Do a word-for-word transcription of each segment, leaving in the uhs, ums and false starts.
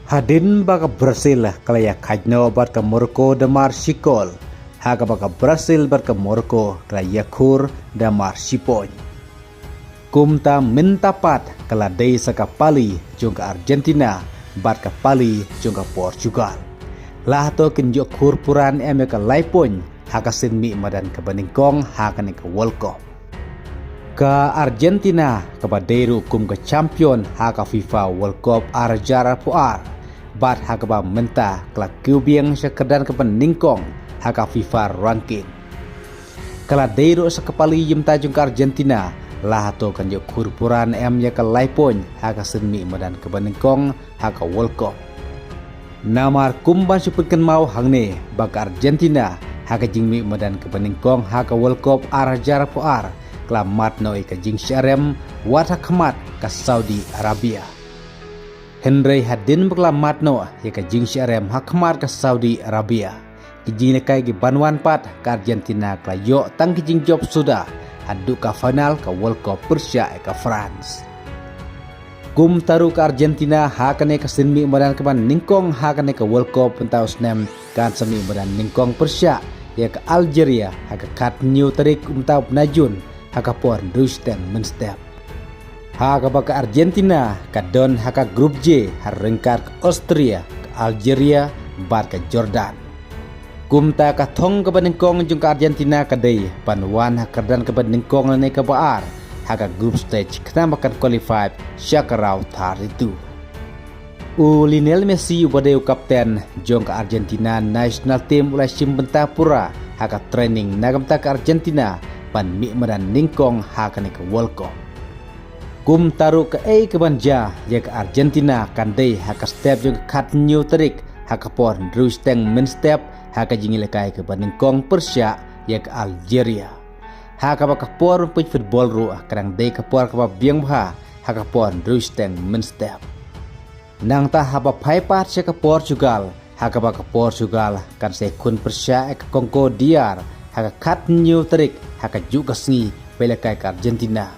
Hadien ba ka Brazil ka la ïa khaid noh bad ka Morocco da mar shi kol, ha kaba ka Brazil bad ka Morocco ka la ïakhur da mar shi point. Kumta mynta pat ka la dei sa ka pali jong ka Argentina bad ka pali jong ka Portugal. La hato kin ïoh khur pura ne em ïa ka lai point ha ka sien mih madan kaba nyngkong ha kane ka World Cup. Ka Argentina kaba dei ruh kum ka champion ha ka FIFA World Cup ar hajar arphew ar bad ha kaba mynta ka la kiew biang sha ka kyrdan kaba nyngkong ha ka FIFA ranking. Ka la dei ruh sa ka pali ïa mynta jong ka Argentina, la hato kan ïoh khur pura ne em ïa ka lai point ha ka sien mih madan kaba nyngkong ha ka World Cup. Namar kum ban shu pynkynmaw hangne ba ka Argentina ha ka jingmih madan kaba nyngkong ha ka World Cup ar hajar arphew ar ka la mad noh ïa ka jingshah rem wat ha khmat ka Saudi Arabia. Hynrei hadien ba ka la mad noh ïa ka jingshah rem ha khmat ka Saudi Arabia, ki jingïalehkai ki ban wan pat ka Argentina ka la ïoh tang ki jingjop suda haduh ka final ka World Cup pyrshah ïa ka France. Kumta ruh ka Argentina ha kane ka sien mih madan kaba nyngkong ha kane ka World Cup mynta u snem kan sa mih madan nyngkong pyrshah ïa ka Algeria ha ka khathynñiew tarik mynta u bnai Jun ha ka por hynriew shiteng mynstep. Ha kaba ka Argentina ka don ha ka Group J ha ryngkat ka Austria, ka Algeria bad ka Jordan. Kumta ka thong kaba nyngkong jong ka Argentina ka dei ban wan ha ka kyrdan kaba nyngkong lane kaba ar ha ka group stage khnang ba kan qualify sha ka round thirty-two. U Lionel Messi uba dei u kapten jong ka Argentina national team u la shim bynta pura ha ka training na ka bynta ka Argentina ban mih madan nyngkong ha kane ka World Cup. Kumta ruh kaei kaban jia ïa ka Argentina kan dei ha ka step jong ka khathynñiew tarik ha ka por hynriew shiteng mynstep ha ka jingïalehkai kaba nyngkong pyrshah ïa ka Algeria. Ha kaba ka por peit football ruh ka dang dei ka por kaba biang bha ha ka por hynriew shiteng mynstep. Nangta haba phai pat sha ka Portugal, ha kaba ka Portugal kan sa ïakhun pyrshah ïa ka Congo D R ha ka khathynñiew tarik ha kajuh ka sngi ba ïalehkai ka Argentina.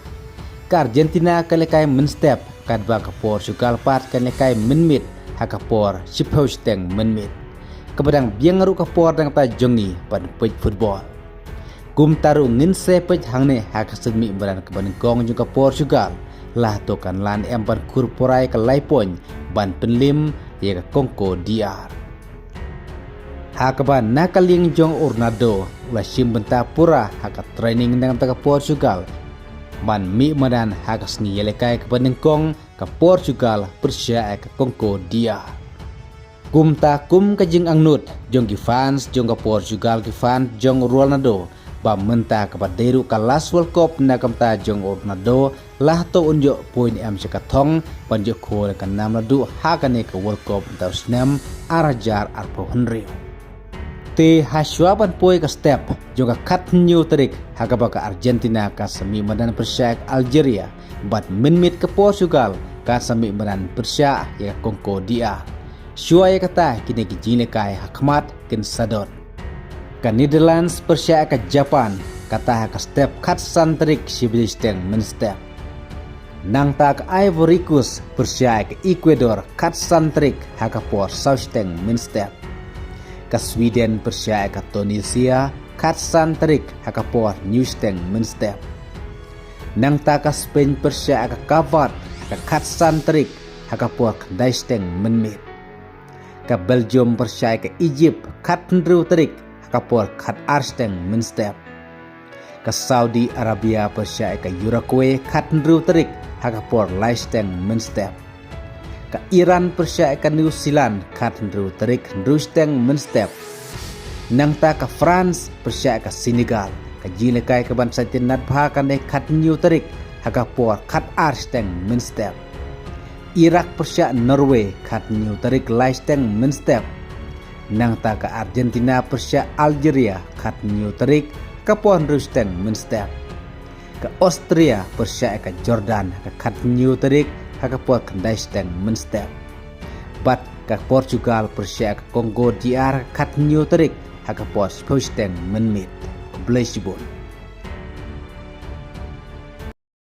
Ka Argentina ka ïalehkai mynstep, katba ka Portugal pat ka ïalehkai mynmiet ha ka por shiphew shiteng mynmiet. Kaba dang biang ruh ka por nangta jong ngi ban peit football. Kumta ruh ngin sa peit hangne ha ka sien mih madan kaba nyngkong jong ka Portugal, la hato kan lah ne em ban khur pura ïa ka lai point ban pynliem ïa ka Congo D R. Ha kaba na ka liang jong u Ronaldo u la shim bynta pura ha ka training na ka bynta ka Portugal ban mih madan ha ka sngi ïalehkai kaba nyngkong ka Portugal pyrshah ïa ka Congo D R. Kumta kum ka jingangnud jong ki fans jong ka Portugal, ki fans jong u Ronaldo, ba mynta kaba dei ruh ka last World Cup na ka bynta jong u Ronaldo, la hato un ïoh poi ne em sha ka thong ban ïoh khur ïa ka nam naduh ha kane ka World Cup mynta u snem ar hajar arphew hynriew. Te hashwa ban poi ka step jong ka khathynñiew tarik ha kaba ka Argentina kan sa mih madan pyrshah ïa ka Algeria bad mynmiet ka Portugal kan sa mih madan pyrshah ïa ka Congo D R. Shuwa ïa kata kine ki jingïalehkai ha khmat kin sa don. Ka Netherlands pyrshah ïa ka Japan, kata ha ka step khatsan tarik shi baje shiteng mynstep. Nangta ka Ivory Coast pyrshah ïa ka Ecuador khatsan tarik ha ka por saw shiteng mynstep. Ka Sweden pyrshah ïa ka Tunisia khatsan tarik ha ka por hynñiew shiteng mynstep. Nangta ka Spain pyrshah ïa ka Cape Verde ha ka khatsan tarik ha ka por khyndai shiteng mynmiet. Ka Belgium pyrshah ïa ka Egypt khathynriew tarik ha ka por khatar shiteng mynstep. Ka Saudi Arabia pyrshah ïa ka Uruguay khathynriew tarik ha ka por lai shiteng mynstep. Ka Iran pyrshah ïa ka New Zealand khathynriew tarik hynriew shiteng mynstep. Nangta ka France pyrshah ïa ka Senegal, ka jingïalehkai kaban sa tynnad bha kan dei khathynñiew tarik ha ka por khatar shiteng mynstep. Iraq pyrshah Norway khathynñiew tarik lai shiteng mynstep. Nangta ka Argentina pyrshah Algeria khathynñiew tarik ka por hynriew shiteng mynstep. Ka Austria pyrshah ïa ka Jordan ha ka khathynñiew tarik ha ka por khyndai shiteng mynstep. Bad ka Portugal pyrshah ïa ka Congo D R ha ka khathynñiew tarik ha ka por shiphew shiteng mynmiet. Khublei shibun.